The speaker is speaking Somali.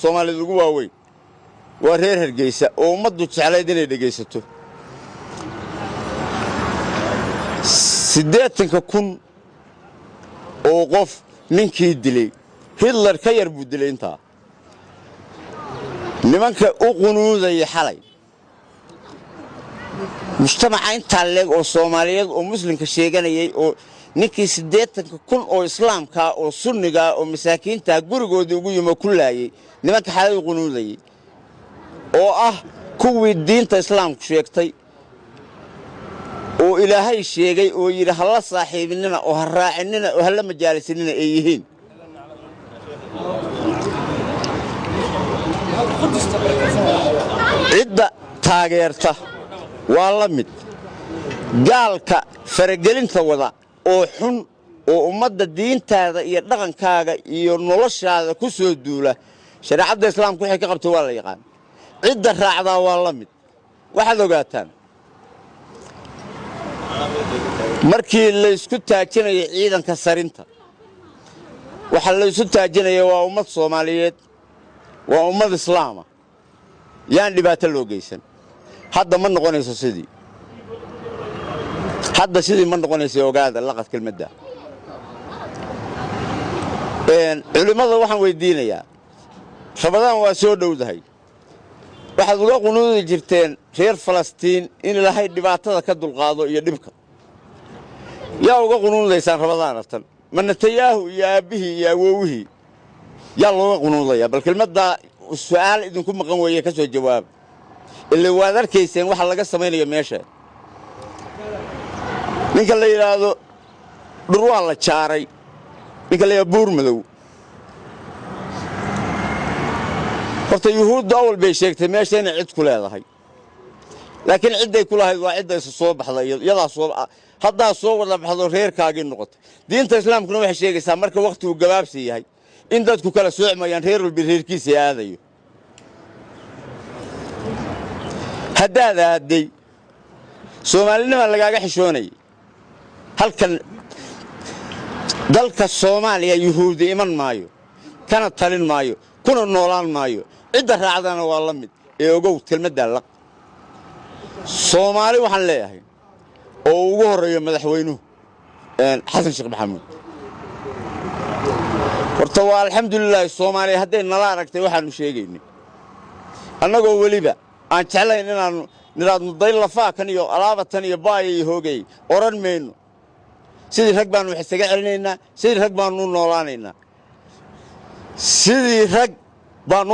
Soomaaliyeed ugu waaweyn waa reer Hargeysa oo ummaddu jeclayd inay dhegaysato. 80,000 oo qof ninkii dilay, Hitler ka yar buu dilay. Intaa nimanka u qunuudaya xalay mujtamaca intaa leeg oo Soomaaliyeed oo muslimka sheeganayay, oo ninkii 80,000 oo islaamkaa oo sunnigaa oo masaakiintaa gurigoodii ugu yimo ku laayay, nimanka xalay u qunuudayay oo ah kuwii diinta islaamku sheegtay oo Ilaahay sheegay oo yidhi hala saaxiibinina oo ha raacinina oo hala majaalisinina ay yihiin. Cidda taageerta waa la mid gaalka faragelinta wada oo xun oo ummadda diintaada iyo dhaqankaaga iyo noloshaada ku soo duula. Shareecadda islaamku waxay ka qabtay waa la yaqaan. Cidda raacdaa waa la mid. Waxaad ogaataan, markii laysku taajinaya ciidanka sarinta, waxa laysu taajinaya waa ummad Soomaaliyeed, waa ummad islaama, yaan dhibaato loo geysan. Hadda ma noqonayso sidii, hadda sidii ma noqonayso. Ogaada laqad kelmadda. Culimmada waxaan weydiinayaa, Rabadaan waa soo dhowdahay, waxaad uga qunuudi jirteen reer Falastiin in Ilaahay dhibaatada ka dulqaado iyo dhibka. Yaa uga qunuudaysaan Rabadaan artan? Ma Netanyaahu iyo aabbihii iyo awowihii yaa looga qunuudayaa? Bal kelmaddaa su'aal idinku maqan weeye, ka soo jawaaba. Ila waad arkayseen waxa laga samaynayo meesha. Ninka la yidhaahdo dhur waa la jaaray, ninka la yidhahdo Buur Madow. Horta yuhuuddu awal bay sheegtay meesha inay cid ku leedahay, laakiin cidday ku lahayd waa cidda isu soo baxda, iyadaa soo haddaa soo wada baxdo reerkaagii noqotay. Diinta islaamkuna waxay sheegaysaa marka wakhtigu gabaabsi yahay in dadku kala soocmayaan, reer walbi reerkiisa aadayo. Haddaad aadday soomaalinima lagaaga xishoonayay. Halkan dalka Soomaaliya yuhuudi iman maayo, kana talin maayo, kuna noolaan maayo. Cidda raacdana waa la mid. Ee ogow kelmaddaa laq. Soomaali waxaan leeyahay oo ugu horreeyo madaxweynuhu Xasan Sheekh Maxamuud, horta waa alxamdulilaahi, Soomaaliya hadday nala aragtay waxaannu sheegaynay, annagoo weliba aan jeclayn inaannu nidhaadno day lafaakan iyo alaabatan iyo baaya iyo hoogay odhan mayno. Sidii rag baannu wax isaga celinaynaa, sidii rag baannu u noolaanaynaa, sidii rag baannu.